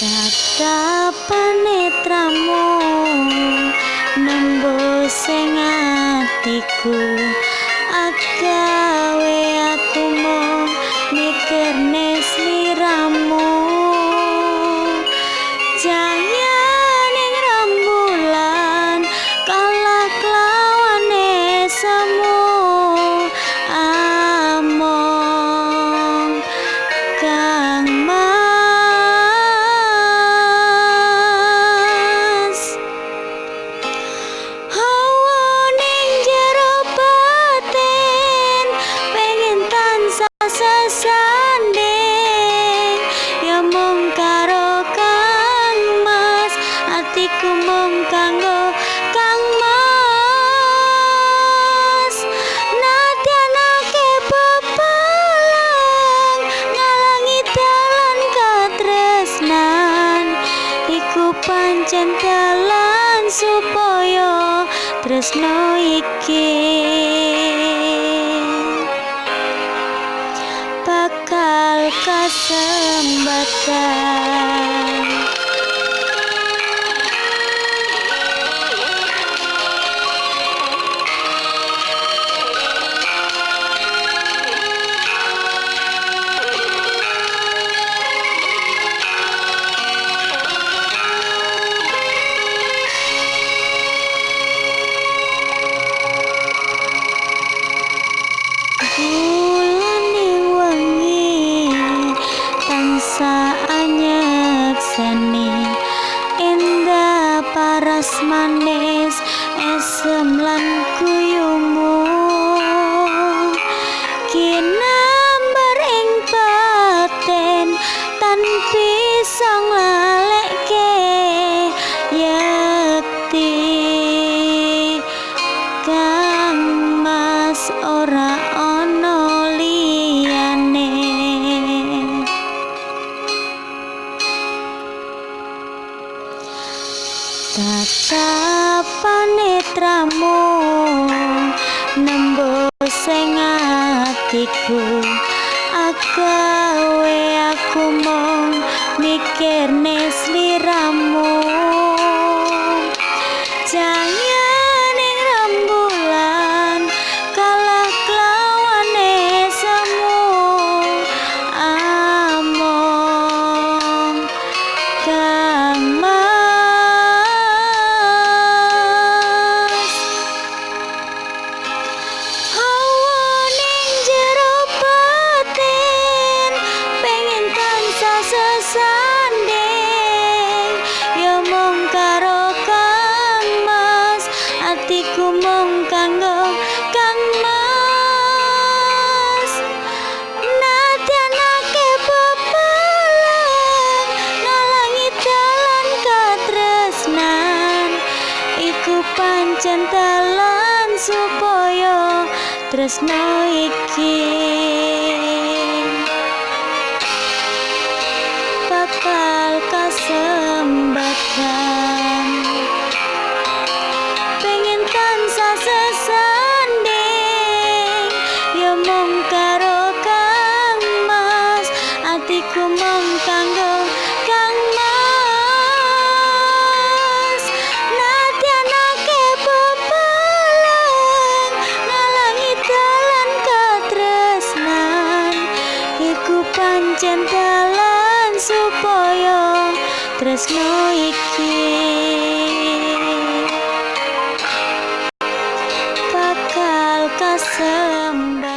Tatapan netramu nembus ing atiku, agawe aku mung mikirne sliramu. Cahyaning rembulan kalah kelawane semu, among Kang Mas. Hawa ning jero batin pengen tansah sesanding, ya mung karo Kang Mas, atiku mung kanggo Kang Mas. Nadyan akeh pepalang ngalangi dalan katresnan, iku pancen dalan supaya tresno iki bakal kasembatan. Bulane wengi tansah anyekseni, endah paras manis esem lan guyumu, kinambar ing batin tan bisa nglalekke yekti Kang Mas ora ana liyane. Tatapan netramu nembus ing atiku, agawe aku mung mikirne sliramu. Cahyaning rembulan kalah kelawane semu, among Kang Mas. Hawa ning jero batin pengen tansah sesanding, ya mung karo Kang Mas, atiku mung kanggo Kang Mas. Nadyan akeh pepalang ngalangi dalan katresnan, iku pancen dalan supaya tresno iki bakal kasembatan. Pengen tansah sesanding, ya mung karo Kang Mas, atiku mung kanggo Kang Mas. Nadyan akeh pepalang ngalangi dalan katresnan, iku pancen dalan supaya tresno iki bakal kasembatan.